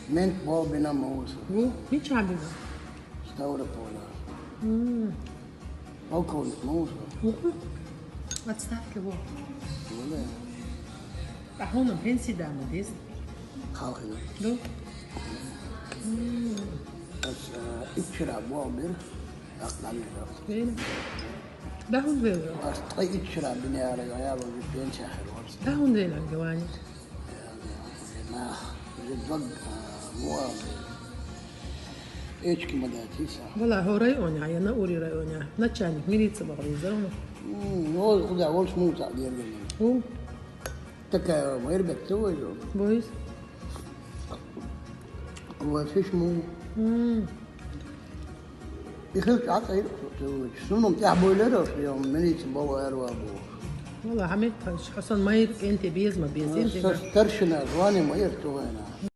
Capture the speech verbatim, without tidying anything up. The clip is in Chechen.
Мент бо бина муса. Ву, мича бина? Ставрополя. Полковник муса. Ву. Отставка ву. Ву да. Ахуна пенсия дама дес. Халхина. Ду. Ас ичра бо бир. Ахтани. Вена. Дахун вела. Ас тай ичра бинара я бо пенсия херварс. Дахун вела гавани. Ма. Дог муа. Эчки мадатиса. Вала хо районя, я на ури районя. Начальник милиции багриза. Ну, куда вольш муса герген. Ву. Такая мэр беттовой. Бойс. Вот фиш му. М. Их а тай. Суном тя бойлер, я милиция бо эрва бо. Вала хамет таш. Хасан майр кенте безма безин. Старшина звание мэр тугана.